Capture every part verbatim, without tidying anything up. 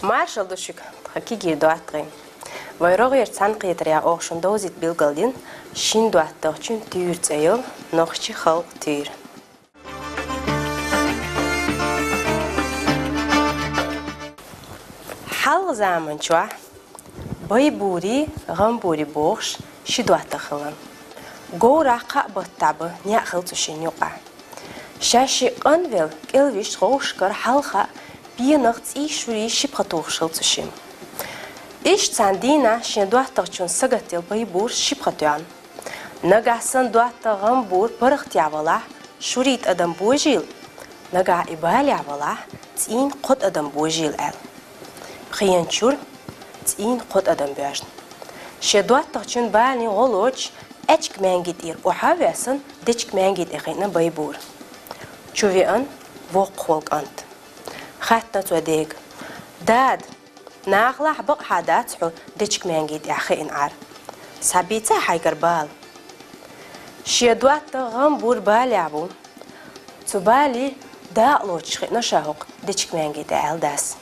Маршал ду шуьга, тхан кегийра доттагӀий. Вай рогӀера цхьана кхетарехь оха шуна довзийта билгалдина шин доттагӀчун туьйра цӀе йолу нохчийн халкъан туьйра. Хьалха заманчохь Байбури, ГӀамбури бохуш ши доттагӀа хилла. Говрахь кхаа баттахь бан некъ хилла цу шинна юкъахь. Шаьш шиъ къанвелла, кӀелвисча гӀовшкара хьалха пенах цӀий, шурий ши пха тухуш хилла цу шинна. Иштта цхьана дийнахь шен доттагӀчун сагатделла Байбурс ши пха тоьхна. Нагахь сан доттагӀа ГӀамбур паргӀатехь валахь, шурийн тӀадам божийла, нагахь и балехь валахь, цӀийн кхо тӀадам божийла аьлла. Пхенан чуьра цӀийн кхо тӀадам боьжна. Шен доттагӀчун балин гӀо лоцуш, аьчка маьнги тӀера охьа а воьссина, дечка маьнги тӀе хиъна Байбур. Чу веана воккхах волу кӀант. Хаьттина цо дега: «Дада, нахалахь бакъахьа дац хьо дечка маьнги тӀехь хиъна Ӏар. Схьабийцахьа хьайгара бала». «Шен доттагӀа ГӀамбур балехь ву. Цу балин дакъа лоцуш хиъна ша хӀокху дечка маьнги тӀе», — аьлла дас.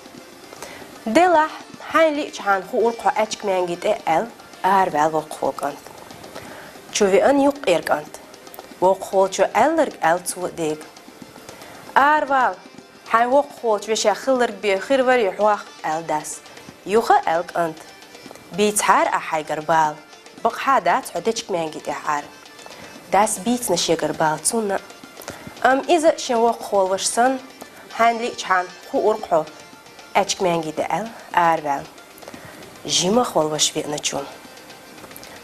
«Делахь, хьайна лиъчхьана хуур-кх хьо аьчка маьнги тӀе», — аьлла, араваьлла воккхах волу кӀант. Чу веана юккъера кӀант. Воккхах волчо аьлларг аьлла цо дега. «Аравала, хьайн воккхах волчу вешех хилларг бен хир варий хьох», — аьлла дас. «Юха», — аьлла кӀанта. «Бийцахьара ахь хьайгара бала. Бакъахьа дац хьо дечка маьнги тӀехь Ӏар». Дас бийцина шегара бала цунна а. Амма иза а шен воккхах волу ваша санна, хьайна лиъчхьана хуур-кх хьо аьчка маьнги тӀе аьлла, араваьлла. Жимах волу ваша веаначунна.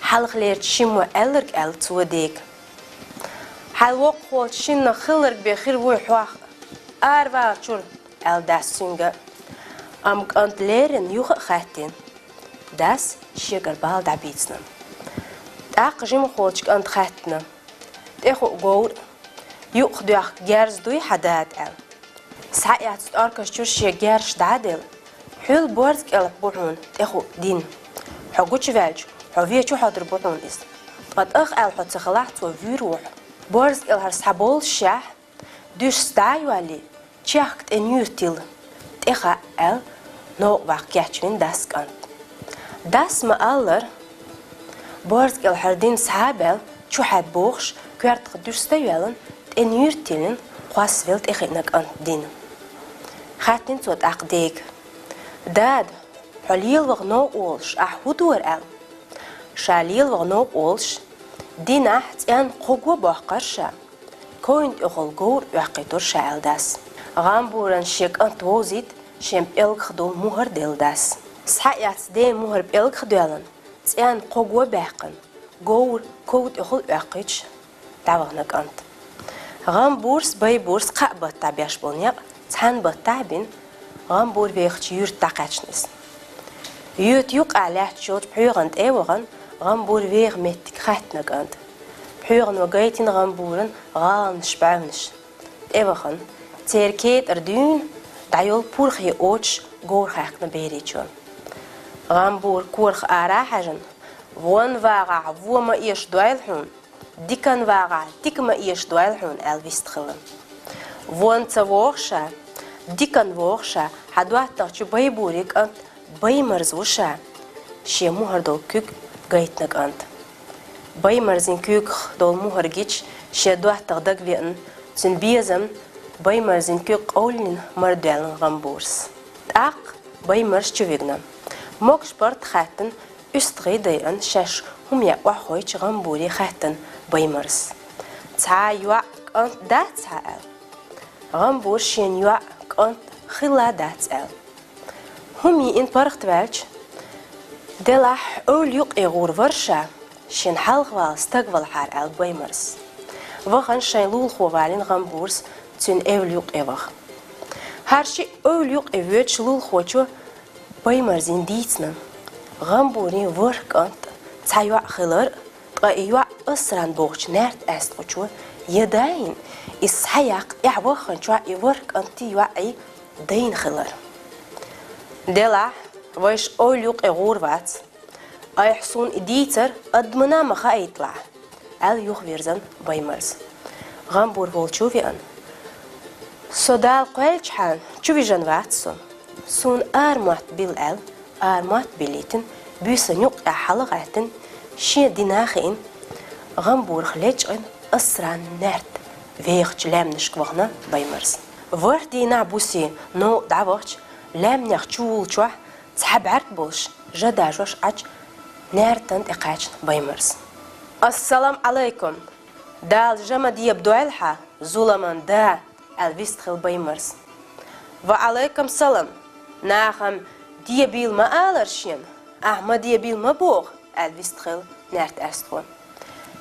Хьалхалерчу шиммо аьлларг аьлла цо дега. «Хьайн воккхах волчу шиннах хилларг бен хир вуй хьох, аравала чуьра», — аьлла дас цуьнга. Амма кӀанта леррина юха а хаьттина. Дас шегара бала дӀабийцина. ТӀаккха жимах волчу кӀанта хаьттина: «ТӀехуъу говр а, юкъах доьхку герз дуй хьан дада?» — аьлла. Схьаэцна тӀоркаш чуьра шен герзаш дӀа а делла: «Хьуьлла борз кӀелхь бу хьуна тӀехуъу дин. Хьо гучуваьлча, хьо вен чухьодур бу хьуна иза. Ткъа тӀах аьлла хьо ца хилахь, цо вуьйр ву хьо. Борз кӀелхьара схьабовлушехь, дуьсса дӀа а йоллий, чехка тӀе нуьйр тилла, тӀе хаьа», — аьлла, новкъа ваккха кечвина дас кӀант. Дас ма-аллара, борз кӀелхьара дин схьа а баьлла, чухьаьдда бохуш, коьртах дуьсса а йоьллина, тӀе нуьйр а тиллина, кхоссавелла тӀе хиъна кӀанта дин. Хаьттина цо тӀаккха дега: «Дада, хьо лела ваха новкъа волуш, ахь хӀун дора?» — аьлла. Ша лела ваха новкъа волуш, динехь цӀенна кхо го боккхура ша. Ковна тӀехула говр оьккхуьйтура ша, аьлла дас. ГӀамбуран шен кӀант вовзийта шен пӀелгах долу мухӀар делла дас. Схьаэцна ден мухӀар пӀелгах доьллина, цӀенна кхо го баьккхина, говр ков тӀехула оьккхуьйтуш, дӀавахана кӀант. ГӀамбурс, Байбурс кхаа баттахь беш болу некъ цхьана баттахь бина, ГӀамбур вехачу юьрта дӀакхаьчна иза. Юьрта юккъехь лаьтташ йолчу пхьоьгӀан тӀе а вахана, ГӀамбур веха меттиг хаьттина кӀанта. ПхьоьгӀано гайтина ГӀамбуран гӀаланаш, бӀаьвнаш. ТӀевахана, церан кетӀара дуьйна дӀайолу пурхе оцуш говр хаьккхина беричо. ГӀамбур корах ара а хьаьжна: «Вон вагӀахь, вон ма эшадойла хьуна, дикан вагӀахь, дика ма эшадойла хьуна», — аьлла вистхилла. Вон ца вогӀу ша, дикан вогӀу ша, хьан доттагӀчу Байбурин кӀант Баймарз ву ша, шен мухӀар долу куьг гайтина кӀанта. Баймарзин куьйгах долу мухӀар гича, шен доттагӀа дагавеана, цуьнан безамна Баймарзин куьг къовлина мара доьллина ГӀамбурс. ТӀаккха Баймарз чу вигна. Могуш-барт хаьттина, уьстагӀий дайъина, шаьш хӀума яа охьахуьйчу ГӀамбуре хаьттина Баймарз: «Цхьа йоӀ, кӀант дац хьан?» — аьлла. ГӀамбур шен йоӀ, кӀант хилла дац аьлла. ХӀума йиъна паргӀатваьлча, делахь, эвла юккъе гӀур вара ша, шена хьалха вала стаг валахьара, аьлла Баймарз. Вахана шайн лулахо валийна ГӀамбурс цуьнан эвла юккъе ваха. ХӀара шиъ эвла юккъе воьдуш лулахочо Баймарзина дийцина. ГӀамбурийн ворхӀ кӀант цхьа йоӀ хилар, ткъа и йоӀ Асран бохучу наьрт-аьстхочо я даийна, иза схьаяккха тӀаьхьа вахханчохь и ворхӀ кӀанти йоӀи дайна хилар. «Делахь, вайша ойла юкъе гӀур вац. Айхьа суна и дийцар адамана ма хаийталахь», — аьлла, юхавирзина Баймарза. ГӀамбур волчу веана: «Со Дала кхоьллинчхьана чу вижина вац со. Суна ара мотт билла», — аьлла, ара мотт биллийтина, буьйсанна юккъехь хьала а гӀаьттина, шен дина а хиъна, гӀамбурах лечкъина, Асран наьрт вехачу лаьмнашка вахана Баймарза. ВорхӀ дийнахь буьйса новкъа дӀавахча, лаьмнех чу волчохь цхьа бӀаьрг болуш, жа дажош Ӏачу наьртана тӀекхаьчна Баймарза. «Ассалам Ӏалайкум! Дала жа ма дебадойла хьан, зуламан да!» — аьлла вистхилла Баймарза. «Ва Ӏалайкум салам! Нахана дебийла ма алара шена, ахь ма дебийла ма боху», — аьлла вистхилла наьрт-аьстхо.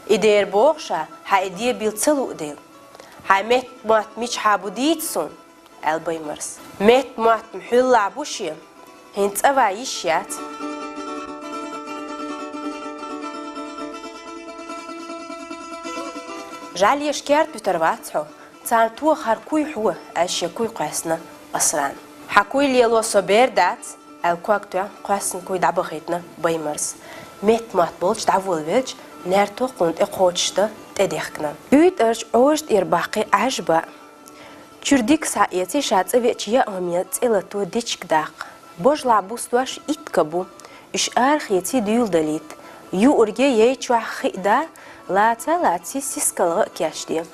«И дера боху ша, хьан и дебийла ца луъу дела. Хьайн метта мотт мичахь бу дийца суна», — аьлла Баймарза. «Метта мотт-м хьуьллахь бу шен, хӀинца цӀа ван йиш яц». «ЖӀаьлеш керта вуьтур вац хьо, царна тоха хӀара куй хьо», — аьлла шен куй кхоьссина Асрана. «Хьан куй лело со бер дац», — аьлла ког тоьхна кхоьссина куй дӀабахийтина Баймарза. Метта мотт болчу дӀаволавелча, наьрто кхунна тӀе кхочушдан тӀедехкина. УьйтӀарчу Ӏожа тӀера баккхий Ӏаьржа баа. Чуьра дика схьаэций ша цӀа веача яа хӀуманан цӀе латто дечиг даккха. Божлахь бустош итт ка бу, уьш арахеций дуьйладалийта. Юург яй чохь хиъ да, лаца а лаций сискалгӀа а кечде.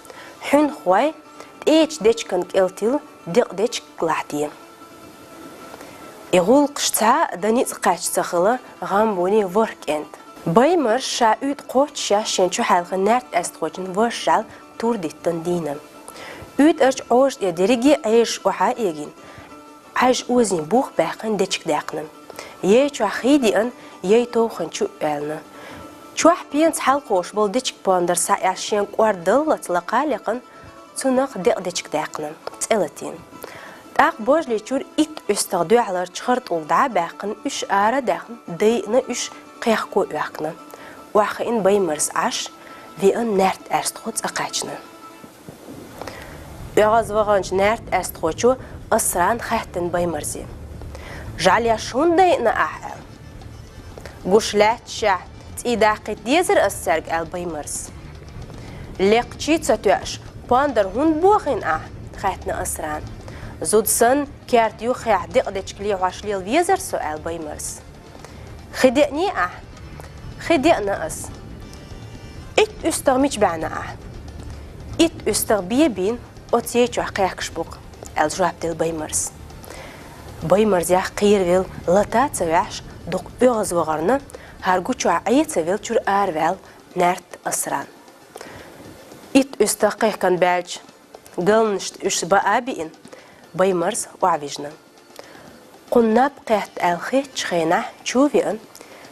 Хьуьнхой тӀечу дечиган кӀел тилла декъа дечиг лахьде». И гӀуллакхаш цхьа а дан ницкъ кхаьчна ца хилла гӀамбурийн ворхӀ кӀант. Баймарза ша уьйтӀа кхоччушехь шен чухьаьлхина наьрт-аьстхочун важа жӀаьла тур диттина дийна. УьйтӀарчу Ӏожа тӀе дерриге а Ӏежаш охьа а эгийна, Ӏаьржа озийна бух баьккхина дечиг даьккхина. Яй чохь хий деана, яй товханчу а оьллина. Чохь пенца хьалакхуьуш болу дечиг пондар схьаэцна шен кӀордаллаца лакха а лекхана, цунах декъа дечиг даьккхина, цӀе латийна. ТӀаккха божлий чуьра итт уьстагӀ дуьхьаларчу хартӀулла дӀа а баьккхина, уьш ара а даьккхина, дайъина уьш кхехко а оьхкина. Охьахиъна Баймарза Ӏаш, веана наьрт-аьстхо цӀа кхаьчна. ОьгӀазваханчу наьрт-аьстхочо Асрана хаьттина Баймарзе: «ЖӀаьлеш хӀунда дайъина ахь?» — аьлла. «Гуш лаьтташехь, цӀий даккхийта дезара ас цаьрга», — аьлла Баймарза. «Лекхачий а ца тоьуш, пондар хӀунда бохийна ахь?» — хаьттина Асрана. «Зуда санна, керта юххехь декъа дечиг лехьош лела везара со», — аьлла Баймарза. «Хи деъний ахь?» «Хи деъна ас». «Итт уьстагӀ мича баьхьна ахь?» «Итт уьстагӀ бен бийна, оцу яй чохь кхехкаш бу-кх», — аьлла жоп делла Баймарза. Баймарзех кхеравелла лата а ца ваьхьаш, дукха оьгӀазвахарна, хӀара гучохь Ӏе а ца велла, чуьра араваьлла наьрт Асрана. Итт уьстагӀ кхехкан баьлча, галнашца уьш баа а биъна, Баймарза охьавижна. Кхунна наб кхетта аьлла хетачу хенахь чу а веана,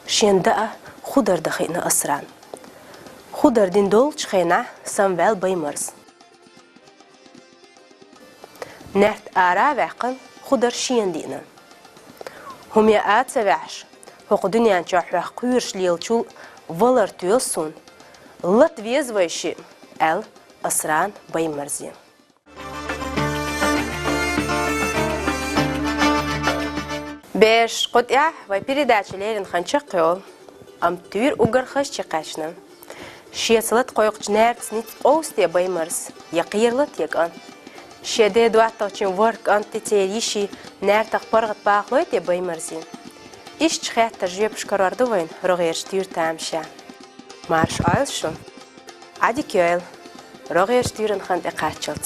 шен даа худар дан хиъна Асрана. Худар дина долчу хенахь самаваьлла Баймарза. Наьрт ара а ваьккхина, худар шена диъна. «ХӀума яа а ца ваьхьаш, хӀокху дуьнен чохь хьох кхоьруш лелачул валар тоьлу суна. Лата веза вай шиъ», — аьлла Асрана Баймарзе. Бераш, кху тӀехь вай передача леррина хан чекхйолу, амма туьйра уггар хазчу кхаьчна. Шеца лата кхойкхучу наьртаца ницкъ къовсу те Баймарза, я кхерала те кӀант? Шен ден доттагӀчун ворхӀ кӀанти церан йишин наьртах паргӀат бахалой те Баймарзин? Иштта хеттарш жоьпаш карор ду вайн рогӀерчу туьйра тамашехь. Марша Ӏойла шун! Ӏадика йойла, рогӀерчу туьйранна хан тӀекхаччалц!